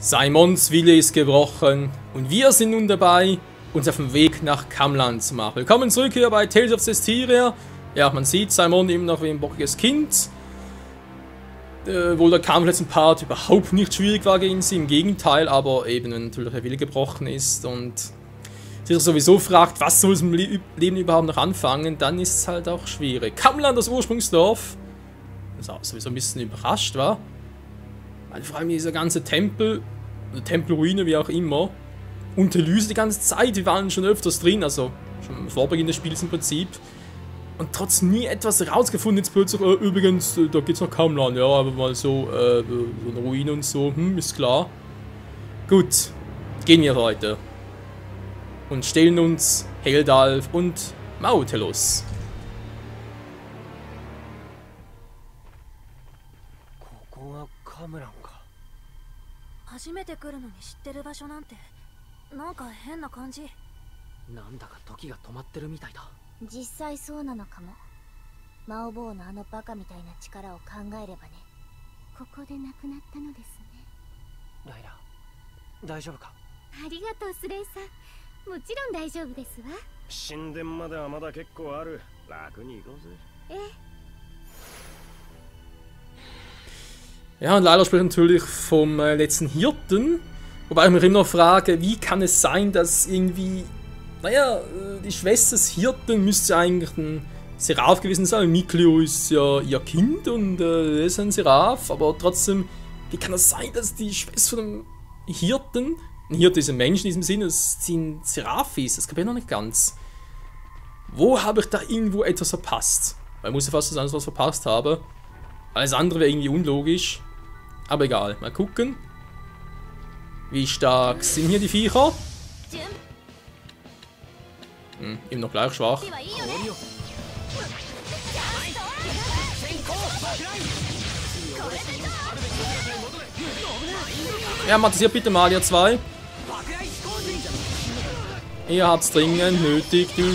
Simons Wille ist gebrochen und wir sind nun dabei, uns auf den Weg nach Camlann zu machen. Willkommen zurück hier bei Tales of Zestiria. Ja, man sieht Simon immer noch wie ein bockiges Kind. Wohl der Kampf letzten Part überhaupt nicht schwierig war gegen sie, im Gegenteil, aber eben wenn natürlich der Wille gebrochen ist und sich sowieso fragt, was soll es im Leben überhaupt noch anfangen, dann ist es halt auch schwierig. Camlann, das Ursprungsdorf, das auch sowieso ein bisschen überrascht war. Weil vor allem dieser ganze Tempel, oder Tempelruine, wie auch immer, und Elyse die ganze Zeit, wir waren schon öfters drin, also schon vor Beginn des Spiels im Prinzip. Und trotzdem nie etwas rausgefunden, jetzt plötzlich, übrigens, da geht's nach Camlann, ja, aber mal so, so eine Ruine und so, ist klar. Gut, gehen wir heute. Und stellen uns Heldalf und Mautelos. 初めて来るのに知ってる場所なんてなんか変な感じ。なんだか時が止まってるみたいだ。実際そうなのかも。魔王坊のあのバカみたいな力を考えればね。ここで亡くなったのですね。ライラ、大丈夫か？ありがとうスレイさん。もちろん大丈夫ですわ。神殿まではまだ結構ある。楽に行こうぜ。ええ。 Ja, und leider spricht natürlich vom letzten Hirten. Wobei ich mich immer noch frage, wie kann es sein, dass irgendwie, naja, die Schwester des Hirten müsste eigentlich ein Seraph gewesen sein. Mikleo ist ja ihr Kind und er ist ein Seraph, aber trotzdem, wie kann das sein, dass die Schwester von dem Hirten, ein Hirte ist ein Mensch in diesem Sinne, dass sie ein Seraph ist? Das kann ich noch nicht ganz. Wo habe ich da irgendwo etwas verpasst? Weil ich muss ja fast was anderes verpasst haben. Alles andere wäre irgendwie unlogisch. Aber egal, mal gucken. Wie stark sind hier die Viecher? Immer noch gleich schwach. Ja, macht das hier bitte mal, ihr zwei. Ihr habt's dringend nötig. Ich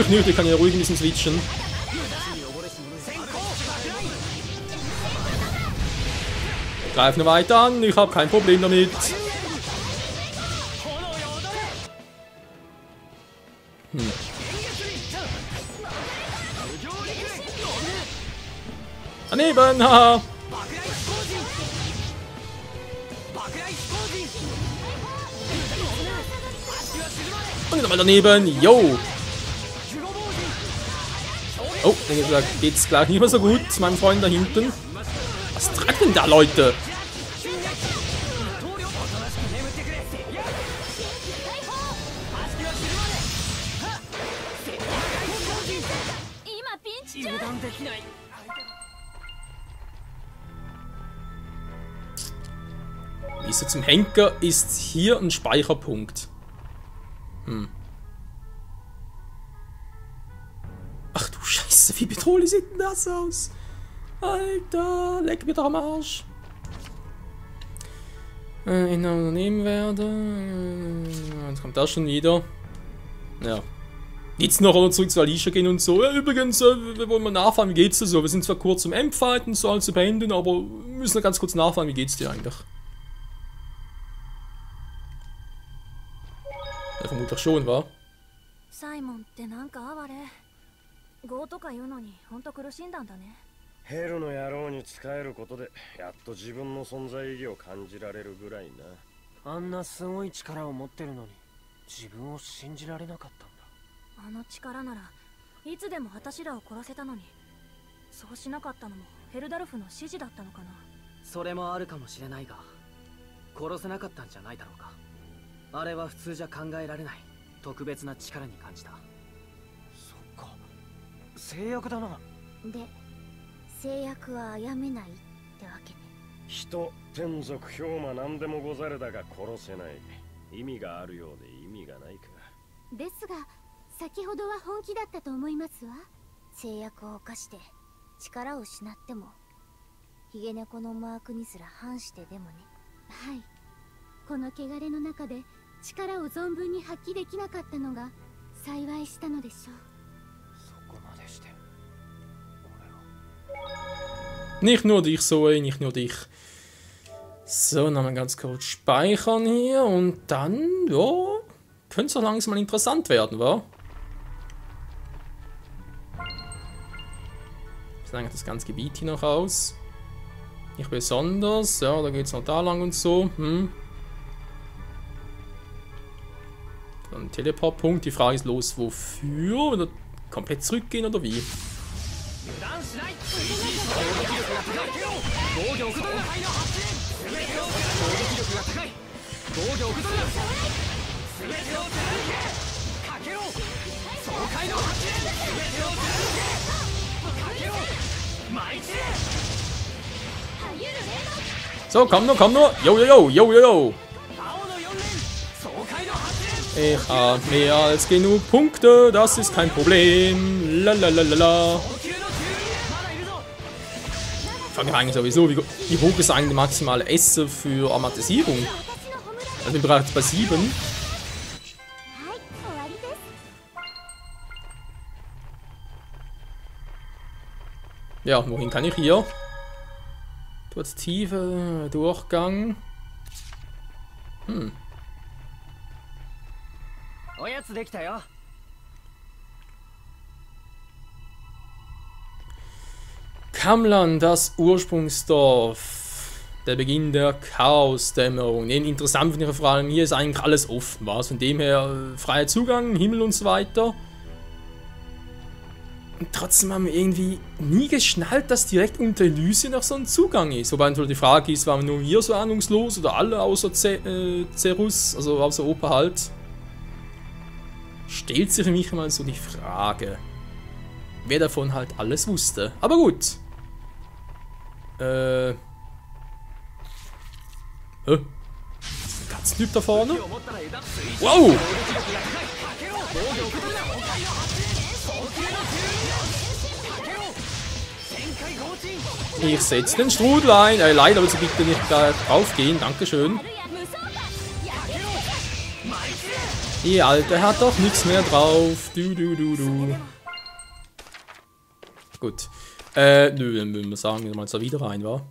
nicht, ich kann ja ruhig ein bisschen switchen. Greif nur weiter an, ich habe kein Problem damit. Daneben, haha. Und nochmal daneben, yo. Oh, dann geht's gleich nicht mehr so gut, mein Freund da hinten. Was treibt denn da, Leute? Wieso zum Henker ist hier ein Speicherpunkt? Ach du Scheiße, wie bedrohlich sieht denn das aus? Alter, leck mir doch am Arsch. Unternehmen werde. Jetzt kommt das schon wieder. Ja. Jetzt noch oder zurück zu Alicia gehen und so. Ja, übrigens, wir wollen mal nachfragen, wie geht's dir so? Wir sind zwar kurz zum Endfighten, so alles zu beenden, aber wir müssen noch ganz kurz nachfragen, wie geht's dir eigentlich? Ja, vermutlich schon, wa? Simon ってなんか哀れ。業とか言うのにほんと苦しんだんだね。 ヘルの野郎に仕えることでやっと自分の存在意義を感じられるぐらいな。あんなすごい力を持ってるのに自分を信じられなかったんだ。あの力ならいつでも私らを殺せたのに、そうしなかったのもヘルダルフの指示だったのかな。それもあるかもしれないが、殺せなかったんじゃないだろうか。あれは普通じゃ考えられない特別な力に感じた。そっか、制約だな。で、制約は殺めないってわけね。人、天族、氷魔何でもござるだが殺せない。意味があるようで意味がないか。ですが、先ほどは本気だったと思いますわ。制約を犯して力を失っても、ヒゲ猫のマークにすら反してでもね。はい。この汚れの中で力を存分に発揮できなかったのが幸いしたのでしょう。そこまでして。 Nicht nur dich, Zoe, nicht nur dich. So, nochmal ganz kurz speichern hier und dann, ja, könnte es doch langsam mal interessant werden, wa? Ich sage das ganze Gebiet hier noch aus. Nicht besonders, ja, da geht es noch da lang und so. Dann Teleportpunkt, die Frage ist los, wofür? Oder komplett zurückgehen oder wie? So, komm nur. Yo. Ich habe mehr als genug Punkte, das ist kein Problem. Lalalala. Ich frage mich eigentlich sowieso, wie hoch ist eigentlich die maximale Esse für Aromatisierung? Also wir sind bereits bei 7. Ja, wohin kann ich hier? Dort tiefe Durchgang. おやつできたよ。 Kamlan, das Ursprungsdorf. Der Beginn der Chaosdämmerung. Interessant finde ich vor allem, hier ist eigentlich alles offen, was von dem her freier Zugang, Himmel und so weiter. Und trotzdem haben wir irgendwie nie geschnallt, dass direkt unter Elysia noch so ein Zugang ist. Wobei natürlich die Frage ist, waren nur wir so ahnungslos oder alle außer Cerus, also außer Opa halt. Stellt sich für mich mal so die Frage, wer davon halt alles wusste. Aber gut. Hä? Katzentyp da vorne? Wow! Ich setze den Strudel ein. Leider will sie bitte nicht da drauf gehen. Dankeschön. Die Alte hat doch nichts mehr drauf. Du. Gut. Nö, dann würden wir sagen, wir mal da wieder rein, wa?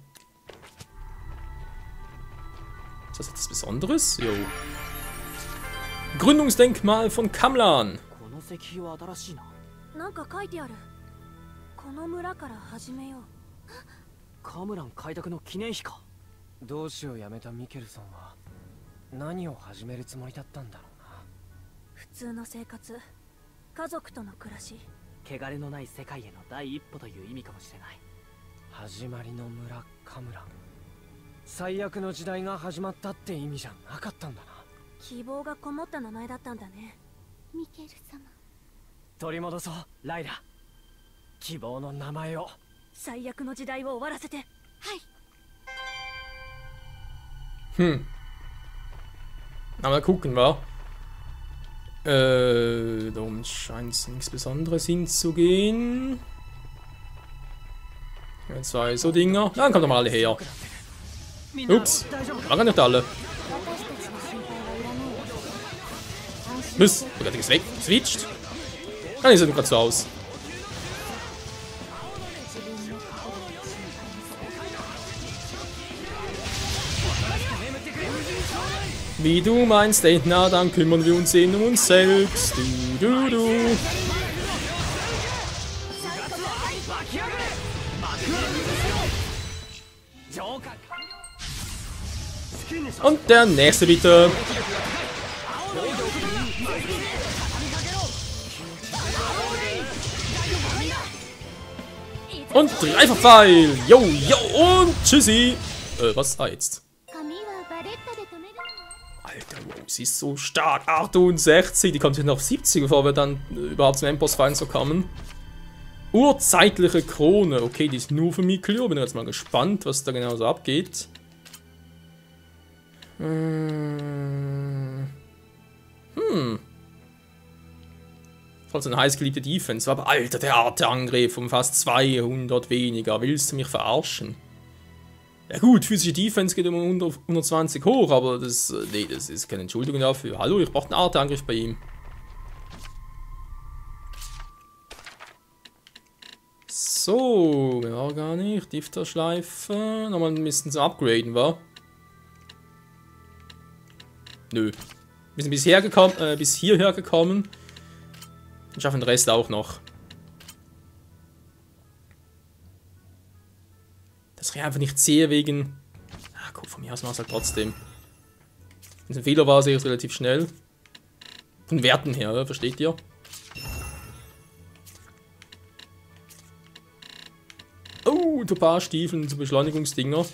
Ist das etwas Besonderes? Jo. Gründungsdenkmal von Kamlan. なんか書いてある。この村から始めよう。カムラン開拓の記念碑か。同志を辞めたミケルソンは何を始めるつもりだったんだろうな。普通の生活、家族との暮らし。汚れのない世界への第一歩という意味かもしれない。始まりの村カムラン。最悪の時代が始まったって意味じゃなかったんだな。希望がこもった名前だったんだね。ミケル様。取り戻そう、ライラ。希望の名前を。最悪の時代を終わらせて。はい。Aber mal gucken, wa? Darum scheint es nichts Besonderes hinzugehen. Ja, zwei so Dinger. Ja, dann kommt doch mal alle her. Ups, waren nicht alle. Mist, sogar die geswitcht. Dann sieht gerade so aus. Wie du meinst, na dann kümmern wir uns um uns selbst. Du. Und der nächste bitte. Und Dreifachpfeil. Jo, und tschüssi. Was? Ah, jetzt. Alter, wow, sie ist so stark. 68, die kommt jetzt noch auf 70, bevor wir dann überhaupt zum Endboss-Feind so kommen. Urzeitliche Krone. Okay, die ist nur für Mikleo. Bin jetzt mal gespannt, was da genau so abgeht. Voll so eine heißgeliebte Defense. Aber Alter, der harte Angriff um fast 200 weniger. Willst du mich verarschen? Ja gut, physische Defense geht um 120 hoch, aber das, nee, das ist keine Entschuldigung dafür. Hallo, ich brauche einen Arteangriff bei ihm. So, ja gar nicht. Difterschleife. Nochmal ein bisschen zu upgraden, wa? Nö. Wir sind bis hierher gekommen. Und schaffen den Rest auch noch. Das ich einfach nicht sehe wegen... Ah, guck, von mir aus war es halt trotzdem. Wenn es ein Fehler war, sehe ich es relativ schnell. Von Werten her, versteht ihr? Oh, ein paar Stiefeln zu Beschleunigungsdinger.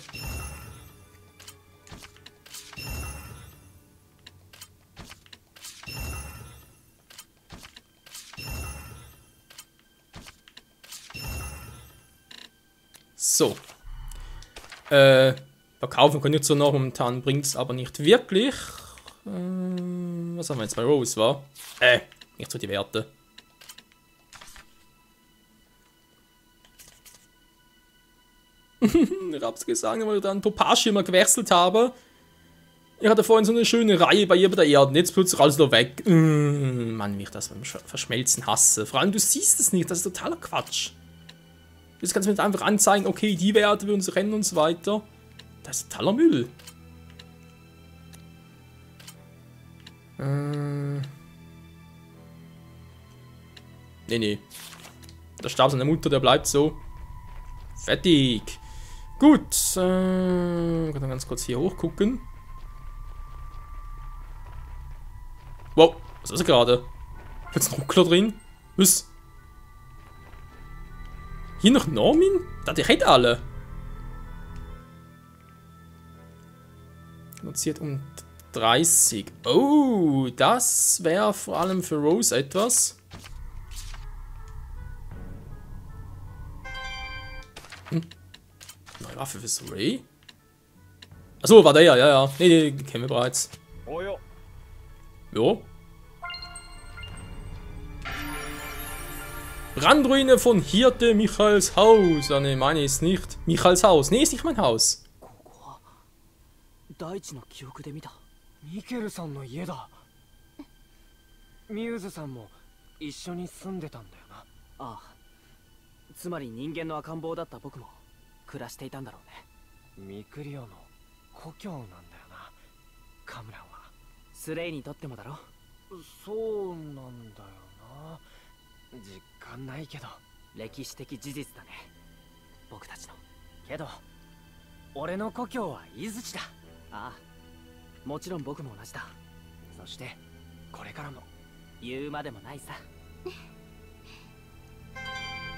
So. Verkaufen können wir jetzt so noch, momentan bringt es aber nicht wirklich. Was haben wir jetzt bei Rose, war? Nicht so die Werte. Ich hab's gesagt, weil ich dann Topashi immer gewechselt habe. Ich hatte vorhin so eine schöne Reihe bei ihr bei der Erde. Jetzt plötzlich alles noch weg. Mann, wie ich das beim Verschmelzen hasse. Vor allem, du siehst es nicht. Das ist totaler Quatsch. Jetzt kannst du mir einfach anzeigen, okay, die Werte für uns rennen und so weiter. Das ist totaler Müll. Nee. Der Stab seiner Mutter, der bleibt so. Fertig. Gut. Kann dann ganz kurz hier hochgucken. Wow, was ist das gerade? Jetzt ein Ruckler drin? Was? Hier noch Normin? Da die hätte alle. Reduziert um 30. Oh, das wäre vor allem für Rose etwas. Neue Waffe für Sorey? Achso, war der ja. Nee, den kennen wir bereits. Oh ja. Jo. Brandruine von Hirte Michaels Haus. Ah ne, meine ist nicht. Michaels Haus. Nee, ist nicht mein Haus. 大地の記憶で見たミケルさんの家だ。ミューズさんも一緒に住んでたんだよな。ああ、つまり人間の赤ん坊だった僕も暮らしていたんだろうね。ミクリオの故郷なんだよな、カムランは。スレイにとってもだろ。そうなんだよな。実感ないけど歴史的事実だね、僕たちの。けど俺の故郷は伊豆地だ。ああ、もちろん僕も同じだ。そしてこれからも言うまでもないさ。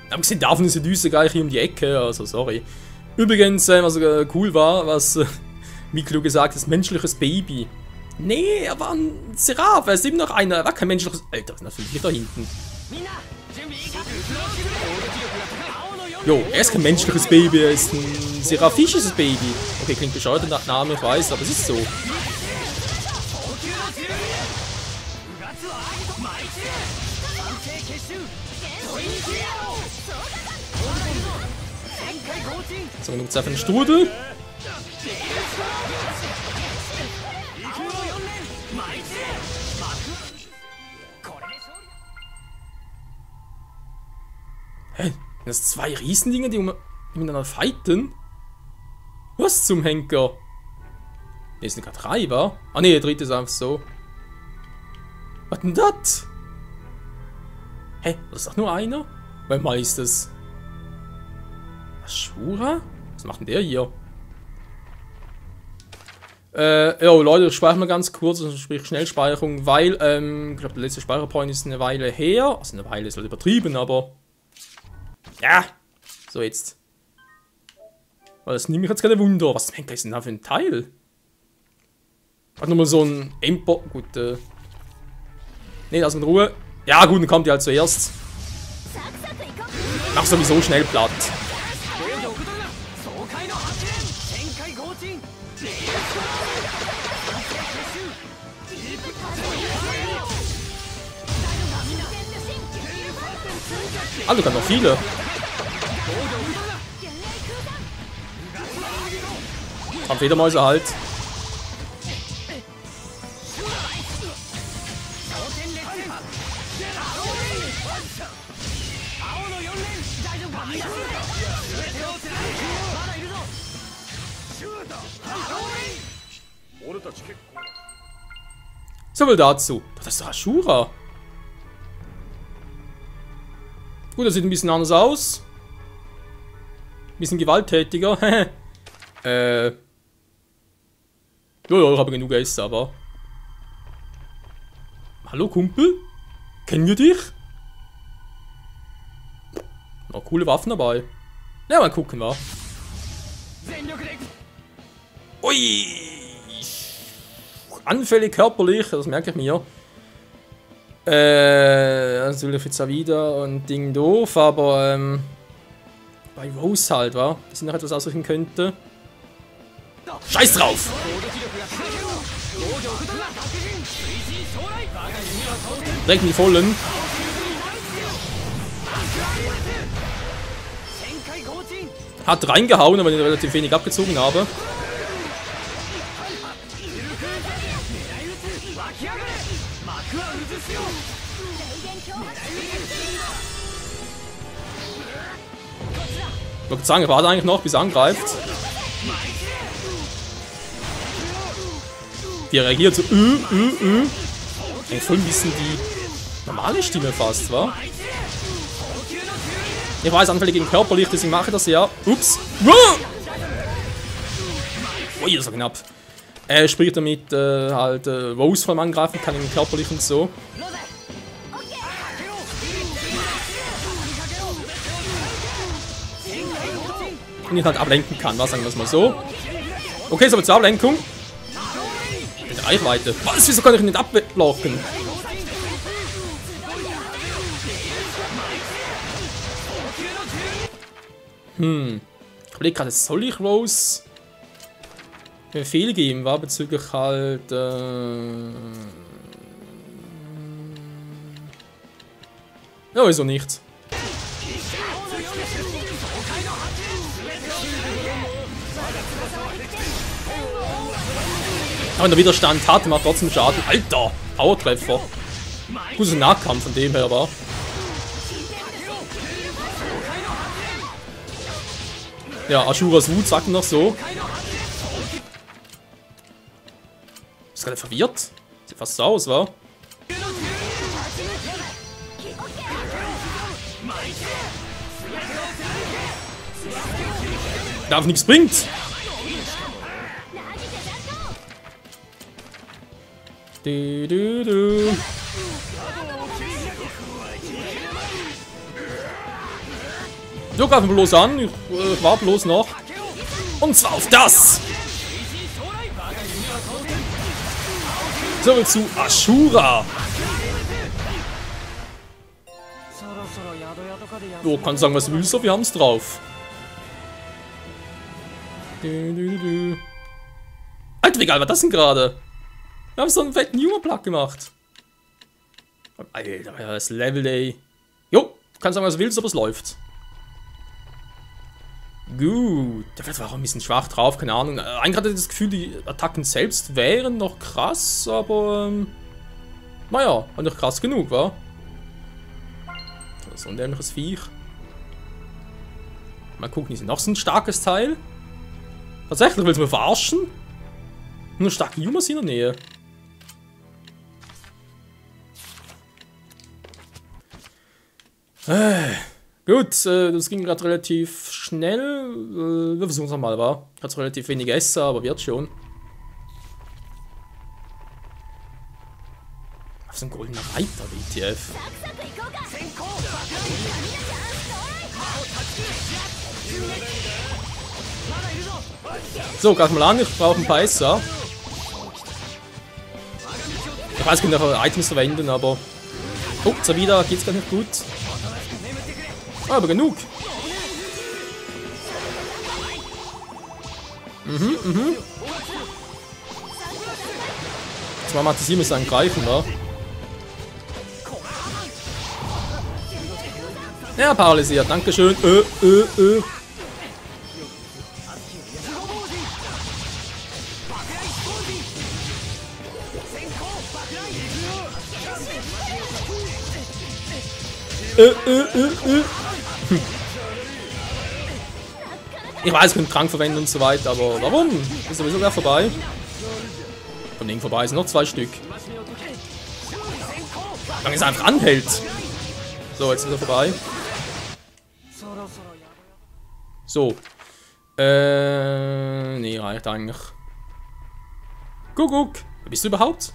Abgesehen davon ist die Düse gleich hier um die Ecke, also sorry. Übrigens, was cool war, was Miklo gesagt hat, menschliches Baby. Nee, er war ein Seraph, er ist eben noch einer, er war kein menschliches... Alter, was ist das für ein Lied da hinten? Jo, er ist kein menschliches Baby, er ist ein seraphisches Baby. Okay, klingt bescheuert der Name, ich weiß, aber es ist so. So, genug Zeit für den Strudel. Hä? Das zwei Riesendinger, die miteinander fighten? Was zum Henker? Ne, sind gerade drei, wa? Ah ne, der dritte ist einfach so. Was denn das? Hä? Das ist doch nur einer? Weil mal ist das... Ashura? Was macht denn der hier? Jo, Leute, das speichern wir ganz kurz, also sprich Schnellspeicherung, weil, ich glaube, der letzte Speicherpoint ist eine Weile her. Also eine Weile ist halt übertrieben, aber... Ja! So, jetzt. Weil das nimmt mich jetzt keine Wunder. Was zum Henker ist denn da für ein Teil? Hat nochmal so ein Empo... Gut, Ne, lass mit Ruhe. Ja, gut, dann kommt die halt zuerst. Mach sowieso schnell platt. Ah, du kannst noch viele. Haben Fledermäuse halt. So viel dazu. Das ist doch Ashura. Gut, das sieht ein bisschen anders aus. Ein bisschen gewalttätiger. Ja, ich habe genug gegessen, aber... Hallo Kumpel? Kennen wir dich? Noch coole Waffen dabei. Ja, mal gucken, wa? Ui! Anfällig körperlich, das merke ich mir. Natürlich jetzt auch wieder ein Ding doof, aber bei Rose halt, wa? Dass ich noch etwas ausrichten könnte. Scheiß drauf! Direkt in die Vollen. Hat reingehauen, aber ich relativ wenig abgezogen habe. Ich wollte sagen, er wartet eigentlich noch, bis er angreift. Wie er reagiert so, Eigentlich voll ein bisschen die normale Stimme fast, wa? Ich weiß, Anfälle gegen Körperlicht, deswegen mache ich das ja. Ups. Ui, das war knapp. Spricht damit halt Rose vor allem angreifen kann gegen Körperlicht und so. Und ihn halt ablenken kann, was sagen wir es mal so. Okay, so zur Ablenkung. Mit Reichweite. Was? Wieso kann ich ihn nicht abblocken? Ich überlege gerade, soll ich Rose Befehl geben, war bezüglich halt ja, wieso nicht? Aber wenn der Widerstand hat, macht trotzdem Schaden. Alter! Powertreffer. Guter Nahkampf von dem her war. Ja, Ashuras Wut sagt noch so. Ist gerade verwirrt. Sieht fast so aus, wa? Darf nichts bringt. So, greifen wir bloß an. Ich war bloß noch. Und zwar auf das. So, zu Ashura. So, kann sagen, was du willst, wir haben es drauf. Alter, wie geil war das denn gerade? Wir haben so einen fetten Humor-Plug gemacht. Alter, das Level, ey. Jo, kann sagen, was du willst, aber es läuft. Gut. Der war auch ein bisschen schwach drauf, keine Ahnung. Eigentlich hatte ich das Gefühl, die Attacken selbst wären noch krass, aber naja, war nicht krass genug, wa? So ein dämliches Viech. Mal gucken, ist noch so ein starkes Teil? Tatsächlich, willst du mich verarschen? Nur starke Humors in der Nähe. Gut, das ging gerade relativ schnell. Wir versuchen es nochmal, wa? Hat relativ wenig Essen, aber wird schon. Auf so ein goldener Reiter, WTF. So, greif mal an, ich brauche ein paar Esser. Ich weiß, ich kann auch Items verwenden, aber... Oh, so wieder geht's gar nicht gut. Ah, aber genug. Jetzt mal Matisieren müssen angreifen, wa? Ja, paralysiert, dankeschön. Ich weiß, ich kann Trank verwenden und so weiter, aber warum? Ist sowieso gleich vorbei. Von denen vorbei sind noch 2 Stück. Solange es einfach anhält. So, jetzt ist er vorbei. So. Nee, reicht eigentlich. Guck. Wer bist du überhaupt?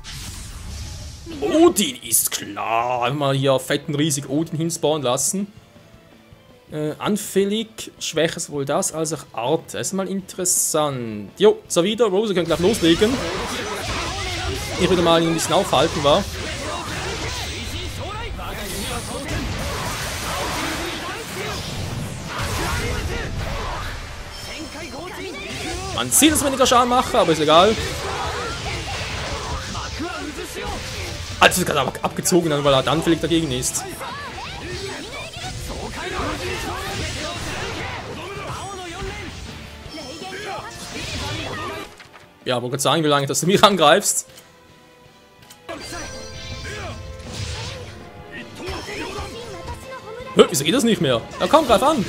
Odin ist klar. Einfach mal hier fetten, riesig Odin hinspawnen lassen. Anfällig, schwächer sowohl das als auch Art. Das ist mal interessant. Jo, so wieder. Rose können gleich loslegen. Ich würde mal ein bisschen aufhalten, war. Man sieht, dass ich weniger Schaden mache, aber ist egal. Also ist gerade abgezogen, weil er anfällig dagegen ist. Ja, wollte gerade sagen, wie lange, dass du mich angreifst. Wieso geht das nicht mehr? Ja komm, greif an!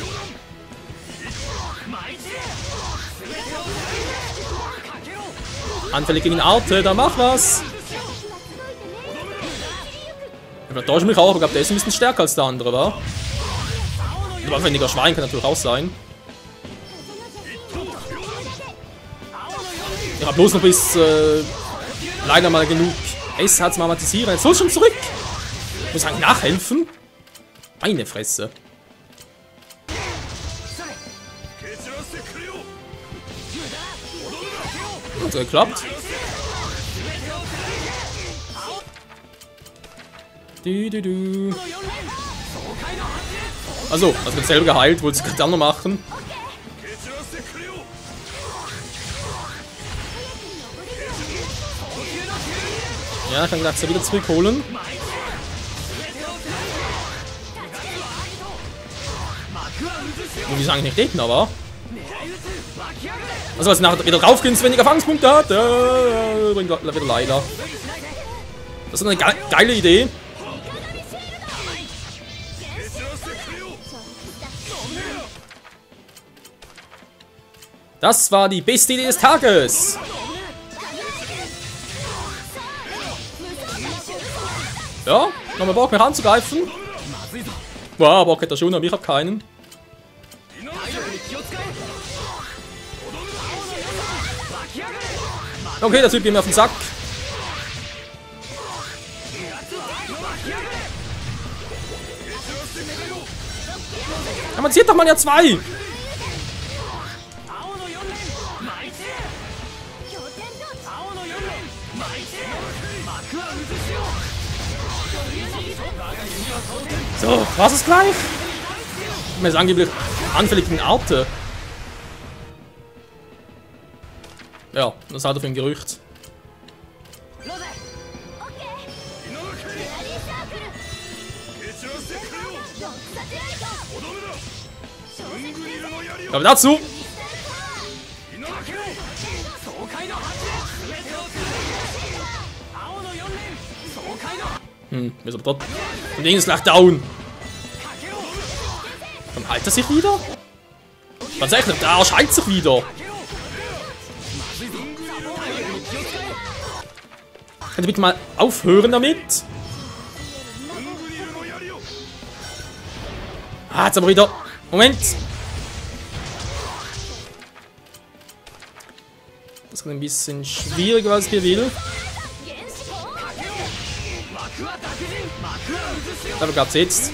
Anfällig gegen Arte, dann mach was! Ich täusche mich auch, aber ich glaube, der ist ein bisschen stärker als der andere, wa? Der aufwendiger Schwein kann natürlich auch sein. Ich habe bloß noch bis leider mal genug S hat mamatisieren. Jetzt soll schon zurück! Ich muss eigentlich nachhelfen. Meine Fresse. Hat geklappt. Also, das wird selber geheilt, wollte es gerade dann noch machen. Ja, ich kann gleich wieder zurückholen. Und wie sagen nicht Gegner, war? Also, als nachher wieder drauf gehen, weniger Fangspunkte hat, bringt wieder leider. Das ist eine geile Idee. Das war die beste Idee des Tages. Ja, nochmal Bock mehr anzugreifen. Wow, Bock hätte er schon, aber ich habe keinen. Okay, der Typ geht mir auf den Sack. Ja, man sieht doch mal ja 2. So, was ist gleich? Ich bin jetzt angeblich anfällig gegen Arte. Ja, das hat auf ein Gerücht. Aber dazu. Ist aber dort. Und Ding ist gleich down. Dann heilt er sich wieder? Tatsächlich, der Arsch heilt sich wieder. Könnt ihr bitte mal aufhören damit? Ah, jetzt aber wieder. Moment. Das ist ein bisschen schwieriger, was ich hier will. Dafür gab's jetzt.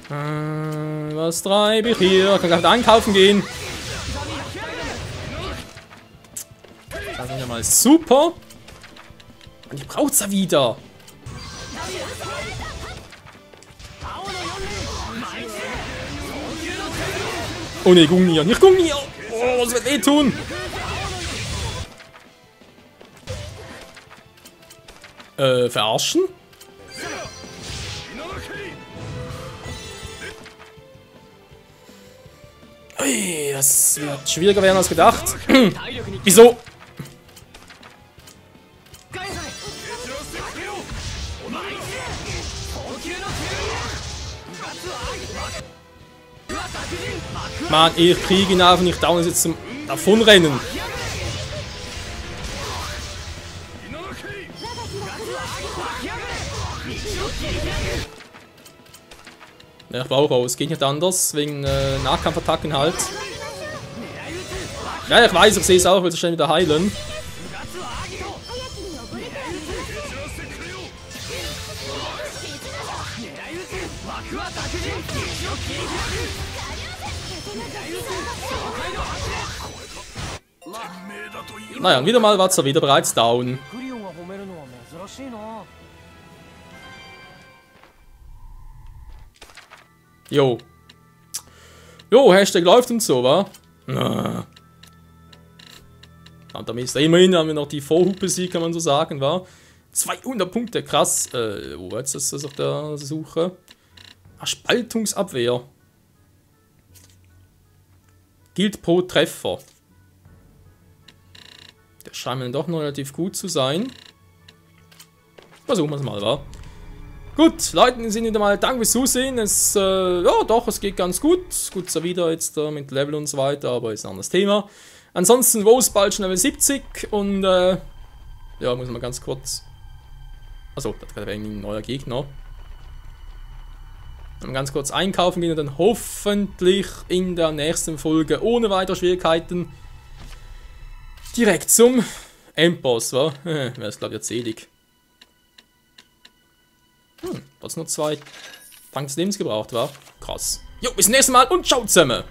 Was treibe ich hier? Ich kann gerade einkaufen gehen. Das ist ja mal super. Und ich brauch's ja wieder. Oh ne, Gungnir, nicht Gungnir. Oh, das wird weh tun. Verarschen? Ui, das wird schwieriger werden als gedacht. Wieso? Mann, ich kriege ihn einfach nicht dauernd jetzt zum Davonrennen. Ja, ich brauche auch, es geht nicht anders, wegen Nahkampfattacken halt. Ja, ich weiß, ich sehe es auch, ich will so schnell wieder heilen. Naja, und wieder mal war es wieder bereits down. Jo. Jo, Hashtag läuft und so, wa? Und damit ist immerhin haben wir noch die Vorhupe-Sieg, kann man so sagen, wa? 200 Punkte, krass. Wo war jetzt das, was ich da suche? Ah, Spaltungsabwehr. Gilt pro Treffer. Der scheint mir doch noch relativ gut zu sein. Versuchen wir es mal, wa? Gut, Leute, in Sinne mal, danke fürs Zusehen. Es, ja doch, es geht ganz gut. Gut, so wieder jetzt mit Level und so weiter, aber ist ein anderes Thema. Ansonsten, Rose bald schon Level 70 und, ja, muss man ganz kurz. Achso, da wäre irgendwie ein neuer Gegner. Dann ganz kurz einkaufen gehen und dann hoffentlich in der nächsten Folge ohne weitere Schwierigkeiten direkt zum Endboss, wa? Wäre es, glaube ich, jetzt ewig. Trotzdem nur 2 Tanks Lebens gebraucht, war krass. Jo, bis zum nächsten Mal und ciao zusammen!